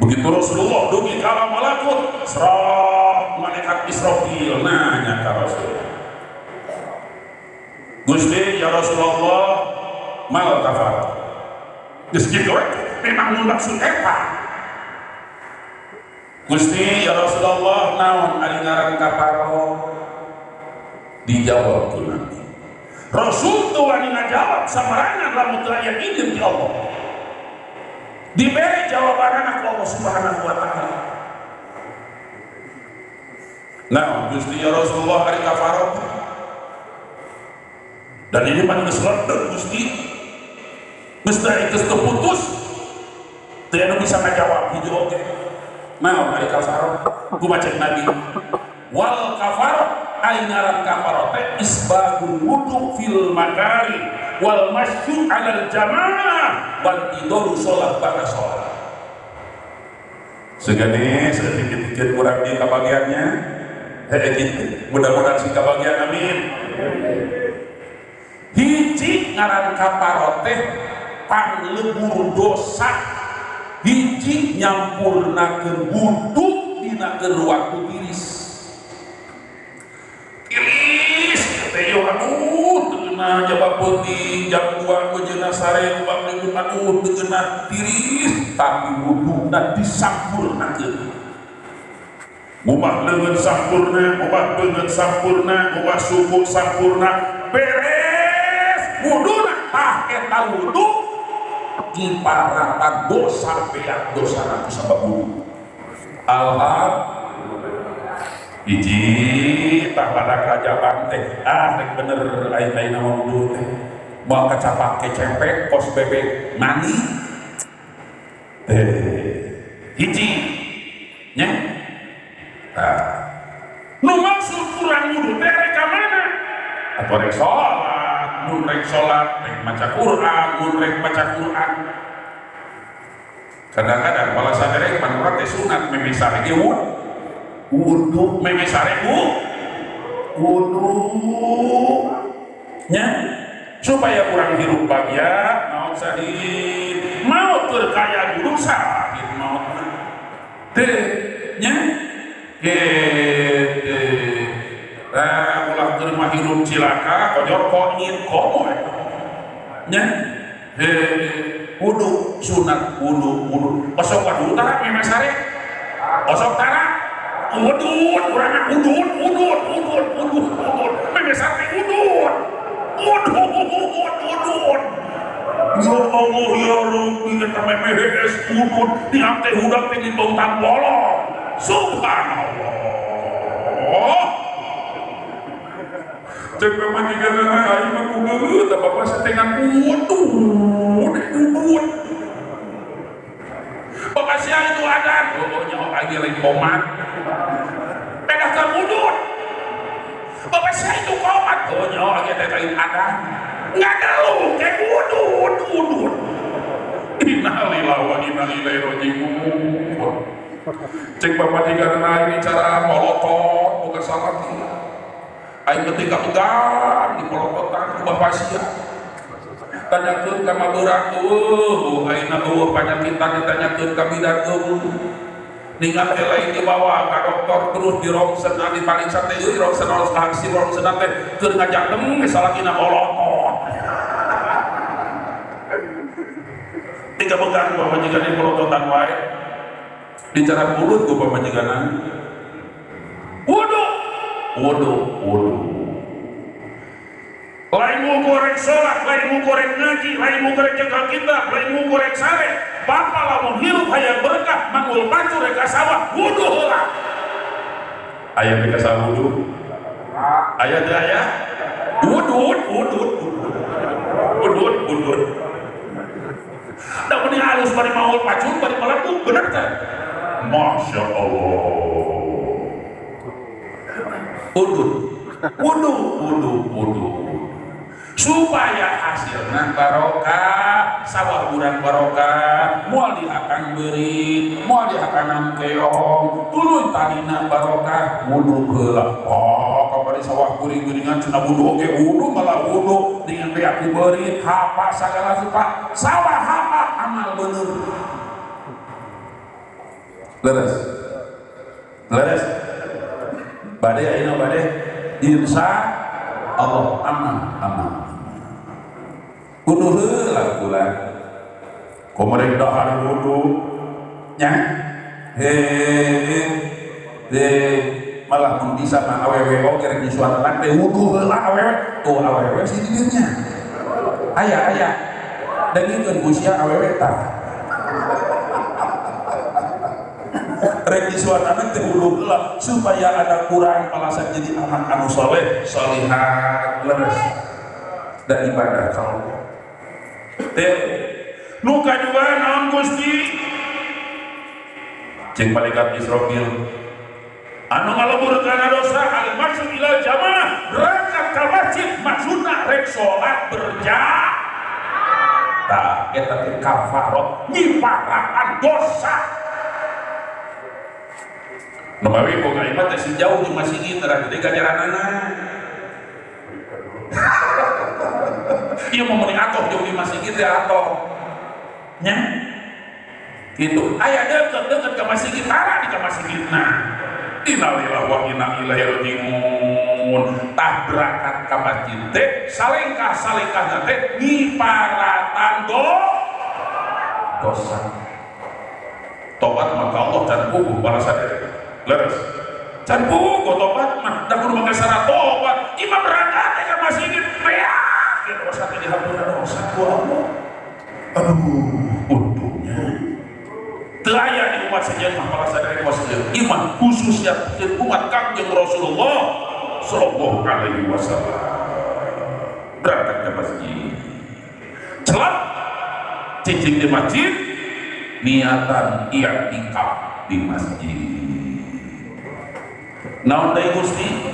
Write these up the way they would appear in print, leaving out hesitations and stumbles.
Begitu Rasulullah dugi ka alam malakut, serok malaikat Israfil nanya ka Rasul. Gusti ya Rasulullah, mal kafarah. Geus kitu we, memang nu maksud eta. Gusti ya Rasulullah, naon ari ngaran kafaroh? Dijawab ku Nabi. Rasul teu wani ngajawab samarangan lamun teu aya izin ti Allah. Diberi jawaban ku Allah Subhanahu wa taala. Nah, Gusti ya Rasulullah ari kafaroh. Dan ini mah geus ledeg Gusti. Geus teh geus teu putus. Teu anu bisa ngajawab hiji oge. Naon ari kafaroh? Kumaha cek Nabi? Wal kafaroh ari ngaran kafaroh teh isbagul wudu fil makari wal masyu alal jamaah wal idoru sholat ba'da sholat. Segani sedikit-sedikit kurang di kabagiannya. Gitu. Mudah-mudahan sing kabagian, amin. Hiji ngaran kafaroh teh panglebur dosa, hiji nyampurnakeun wudu dina keur waktu tiris. Tiris teh yo aduh teu geunah jaba peuting jam 2 bejeuna sare ubang minggu aduh teu geunah tiris, tapi wuduna disampurnakeun. Ngubah leungeun sampurna, ngubah beungeut sampurna, ngubah suku sampurna, beres wuduna tah eta wudu kiparatan dosa beak dosa ku sabab wudu. Alhamdulillah. Hiji tah badak rajaban teh ah rek bener aing ayeuna mah wudu teh moal kacapak kecempek kos bebek mani teh hiji nya. Tah nu maksud kurang wudu teh rek ka mana? Atuh rek salat, mun rek salat rek maca Quran, mun rek maca Quran. Kadang-kadang malah saderek pan urang teh sunat memeh sare ge wudu, memeh sare wudu nya supaya urang hirup bagya maot sahid, maot keur kaya guru sahid maot teh nya gitu. Nah, ulah keur mah hirup cilaka kojor konyit komo eta nya. Wudu sunat wudu wudu osok wudu tara memeh sare osok tara udut urang udut udut udut udut udut memeh sare udut udut udut. Ya Allah ya Rabbi eta memeh es udut diam teh hudang teh di bau tambolong. Subhanallah. Cek pamajikan aing mah kugeut da bapak satengan udut udut. Bapak sia itu adan, oh nyaho aing lagi komat. Pedah ka udut. Bapak sia itu komat, oh nyaho aing teh lain adan. Ngageluh ke udut udut. Innalillahi wa inna ilaihi raji'un. Cek pamajikan aing cara molotot bukan salah. Aing ketika pegang di polototan ku bapak sia. Tanyakeun ka mabeurang eueuh, ayeuna eueuh panyakitan ditanyakeun ka bidan eueuh. Ningat teh lain dibawa ka dokter terus di rongsen dipariksa teh euy rongsen aksi rongsen teh keur ngajangdem geus salakina molotot. Tiga pegang pamajikan di polototan wae. Dicara mulut ku pamajikan. Wudu wudu wudu. Lain ngukur rek sholat, lain ngukur rek ngaji, lain ngukur rek jaga kitab, lain ngukur rek sare. Bapak lamun hirup hayang berkah, manggul pacu rek ka sawah, wudu heula. Aya rek ka sawah wudu? Aya teu aya? Wudu, wudu, wudu, wudu. Da meni halus bari manggul pacu, bari melepuh, bener teh? Masya Allah. Udut, wudu, wudu, wudu, supaya hasilna barokah, sawah urang barokah, moal dihakan beurit, moal dihakan keong, tuluy tanina barokah, wudu heula. Oh, kamari sawah guring-guringan cenah wudu oge wudu malah wudu dengan beak ku beurit, hapa sagala rupa, sawah hapa amal bener. Leres. Leres. Bade ayeuna bade insya Allah aman aman. Kudu heula kula. Komo rek dahar wudu nya. Heh malah mun bisa mah awewe oge rek nyusuan teh wudu heula awewe tuh awewe si didinya. Aya aya. Dengikeun ku sia awewe tah. Rek nyusuan anak teh wudu heula supaya ada kurang palasan jadi anak anu soleh solihat leres dan ibadah ka Allah. Teh nu kadua naon Gusti? Jeung malaikat Israfil anu ngalebur kana dosa al maksud ila jamaah berangkat ka masjid maksudna rek salat berjamaah. Tah eta teh kafarah nyiparaan dosa. Nu mawi boga imah teh si jauh jeung masjid tara gede ganjaranana. Ieu mah meuni atoh jeung di masjid teh atoh. Nya gitu. Aya deukeut-deukeut ka masjid tara di ka masjidna. Innalillahi wa inna ilaihi raji'un. Tah berangkat ka masjid teh salengkah-salengkahna teh nyiparatan dosa. Tobat maka Allah can puguh balasan teh. Leres. Can puguh tobat mah da kudu make syarat tobat. Imam berangkat teh ka masjid beak ge dosa teh dihampura dosa ku Allah. Aduh, untungnya. Teu aya di umat sejen mah balasan dari kos ieu. Iman khususnya umat Kangjeng Rasulullah sallallahu alaihi wasallam. Berangkat ke masjid. Celap cicing di masjid, niatan i'tikaf di masjid. Naon deui Gusti?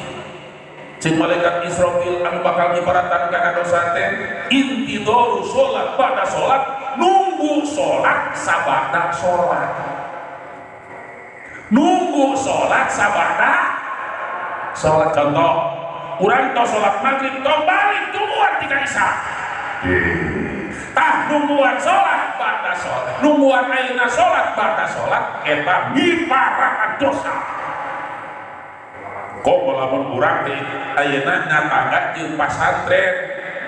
Cing malaikat Israfil anu bakal nyiparatan kana dosa teh intidoru salat pada salat nunggu salat sabada salat. Nunggu salat sabada salat. Contoh urang tos salat maghrib tong balik tungguan tika isya. Tah nungguan salat pada salat, nungguan ayeuna salat pada salat eta nyiparaan dosa. Kok lamun urang teh ayeuna nyatangga jeung pasantren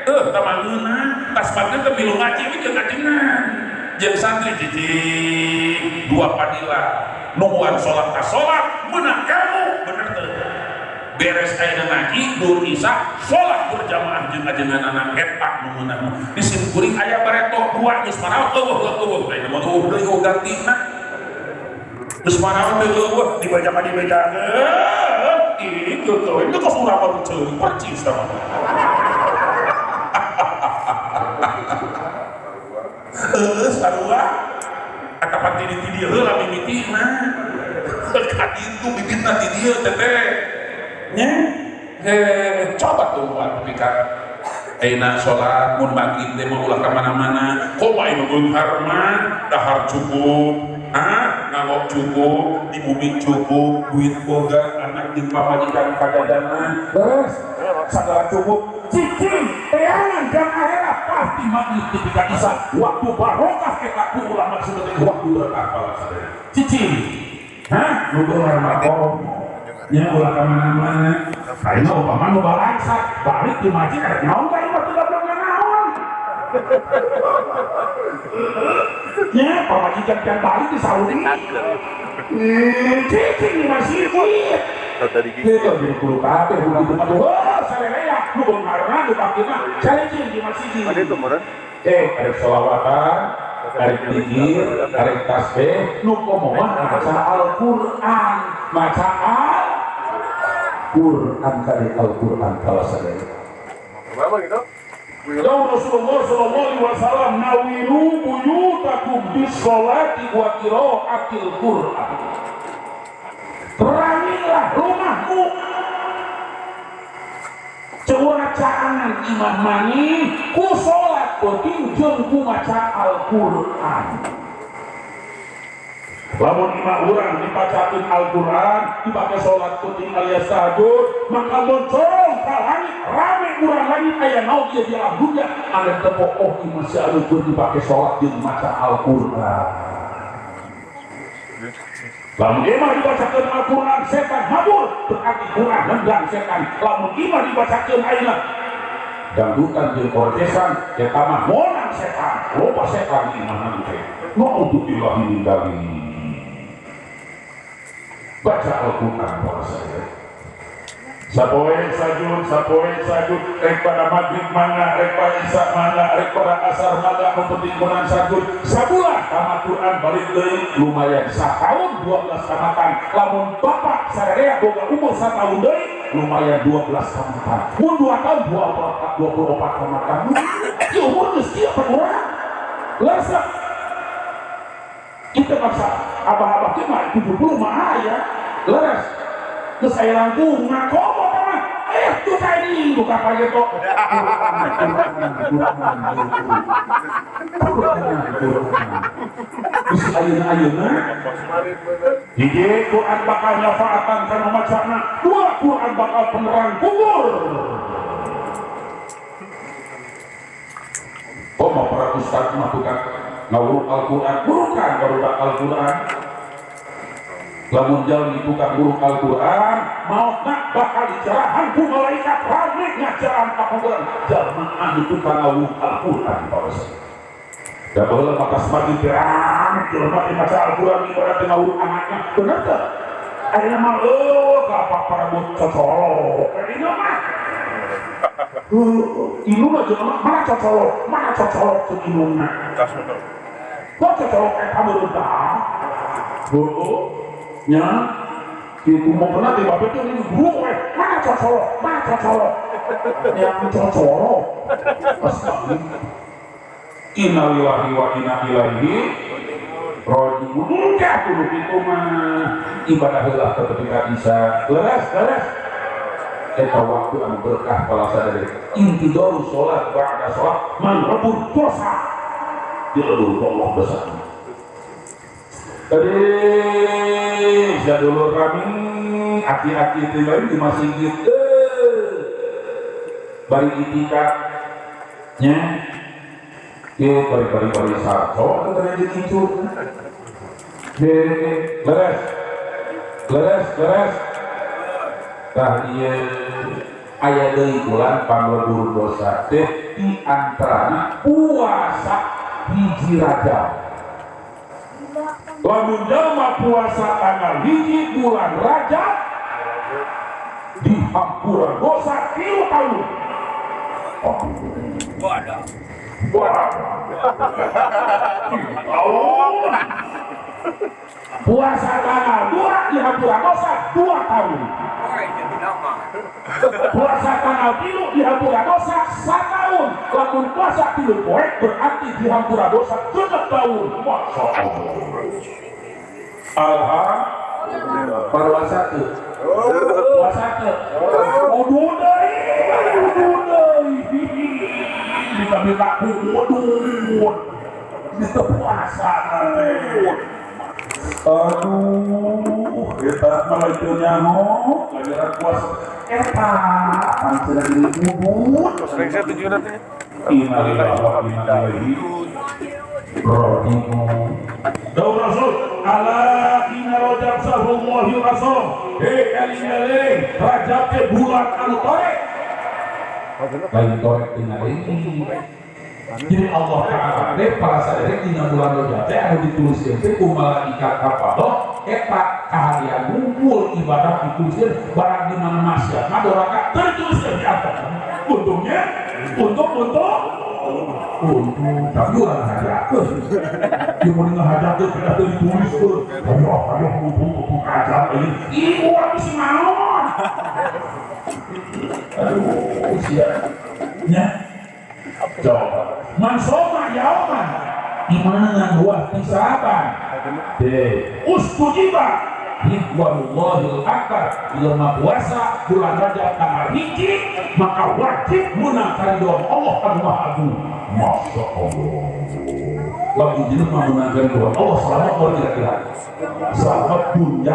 tah mangeunah tas maghrib teh milu ngaji we jeung ajengan jeung santri cicing dua padila nungguan salat ka salat meunang ilmu bener teu beres ayeuna ngaji dur isya salat berjamaah jeung ajengan anak eta nu meunang di simkuring aya bareto dua geus maraot eueuh eueuh ayeuna mah eueuh deui eueuh gantina geus maraot teh eueuh dibejakeun itu tuh itu kok surah baru ceurik percis sama sarua atapan tidi-tidi heula mimitina ka ditu mimitina di dieu teteh nya coba tuh buat tapi ka ayeuna salat mun maghrib teh mah ulah ka mana-mana komo anu beunghar mah dahar cukup nganggo cukup di bumi cukup duit boga anak jeung pamajikan kagadana beres sagala cukup cicing teangan dan akhirat pasti maghrib ketika isya waktu barokah eta ku ulama sebagai waktu berkah sadaya cicing hah nu beunghar mah nya ulah ka mana-mana ayeuna upama nu balangsa balik di masjid rek naon ka ieu mah teu goblok naon nya pamajikan can balik di Saudi cicing di masjid gitu jadi kudu kabeh begitu mah tuh sararea nu beungharna nu pakina cicing di masjid arek sholawatan arek zikir arek tasbih nu komo mah maca Al-Qur'an maca Al-Qur'an kali Al-Qur'an kawasan berapa gitu. Ya Rasulullah sallallahu alaihi wasallam nawiru buyutakum bis sholati wa qiraatil Qur'an. Terangilah rumahmu. Ceurah caangan imah mani ku salat penting jeung ku maca Al-Qur'an. Lamun imah urang dibacakeun Al-Qur'an, dipake salat penting alias tahajud, maka moncorong ka langit rame urang langit aya naon ieu di alam dunya anu teu pokoh imah si anu keur dipake salat jeung maca Al-Qur'an. Lamun imah dibacakeun Al-Qur'an setan mabur, berarti Qur'an nendang setan. Lamun imah dibacakeun ayeuna dangdutan jeung orkesan eta mah monang setan, loba setan di imah teh. Naudzubillahi min dzalik. Baca Al-Qur'an para saya. Sapoe sajud, sapoe sajud, rek pada maghrib mangga, rek pada isya mangga, rek pada asar mangga, nu penting menang sajud. Sabulan tamat Quran balik deui lumayan sataun 12 tamatan. Lamun bapak sararea boga umur sataun deui lumayan 12 tamatan. Mun 2 tahun 24 tamatan. Ieu umur geus kieu urang. Leres. Itu maksa abah-abah teh mah 70 mah aya. Leres. Terus saya langkung ngakomo mah tuh saya ini buka pagi kok terus ayeuna-ayeuna hiji Quran bakal nyafaatan kana macana, dua Quran bakal penerang kubur. Oh mau para ustaz mah tukang ngawuruk Al-Quran, burukan barudak Al-Quran. Lamun jalmi tukang buruk Al-Quran maut nak bakal dicerahan ku malaikat rame ngajaran pakuran jalma anu tukang ngawuruk Al-Quran paros. Da baheula maka semakin rame jelema teh maca Al-Quran ibarat teh ngawuruk anakna, bener teu? Ayeuna mah eueuh ka apa rambut cocolok ayeuna mah. Indungna jelema mana cocolok, mana cocolok ceuk indungna. Kok cocolok eta meureun tah? Heueuh. Nya kitu mau kena di babe tuh ini guru mana cocolok, mana cocolok, yang cocolok. Innalillahi wa inna ilaihi raji'un. Engke kudu kitu mah ibadah heula ketika bisa leres leres. Eta waktu anu berkah palasa dari intidaru sholat ba'da sholat manrebut dosa dilebur Allah besar. Tadi jadulur kami aki-aki tinggal di masjid bari itika nya ieu bari-bari bari sarco teh jadi itu leres leres leres tah ieu aya deui bulan panglebur dosa teh di antarana puasa hiji Rajab. Lamun jelema puasa tanggal hiji bulan Rajab dihampura dosa 3 tahun. Oh. Wadah. Wadah. Tahun. Puasa tanggal 2 dihampura dosa 2 tahun. Puasa tanggal 3 dihampura dosa 1 tahun. Lamun puasa 3 poe berarti dihampura dosa 7 tahun. Masya Allah. Alhamdulillah. Puasa teu. Puasa teu. Wudu deui, wudu deui. Minta-minta wudu. Itu puasa teh. Aduh, eta mah teu nyaho, lagi puasa. Eta cenah diri wudu. Saya tujuh nanti. Innalillahi wa inna ilaihi raji'un. Daun Rasul, ala inna rajab sahrullahi rasul. Hei eling-eling, Rajab teh bulan anu torek. Lain torek tina ini. Jadi Allah Ta'ala teh para saderek dina bulan Rajab teh anu dituliskeun teh ku malaikat kapadoh eta kaharian ngumpul ibadah dituliskeun barang di mana maksiat mah doraka teu dituliskeun di atas. Untungnya, untung untung tapi orang ngajakeun. Ieu mun ngajakeun kada teu dituliskeun. Ayo ayo ngumpul ngajak ieu. Ih urang bisi naon. Aduh sia. Nya. Coba. Man soma yauman imanan wa ihtisaban. De ustujiba ridwanullahil akbar. Jelema puasa bulan Rajab tanggal 1 maka wajib menang karidhoan Allah anu Maha Agung. Masya Allah. Lamun jelema menang karidhoan Allah selamat kira-kira. Selamat dunia.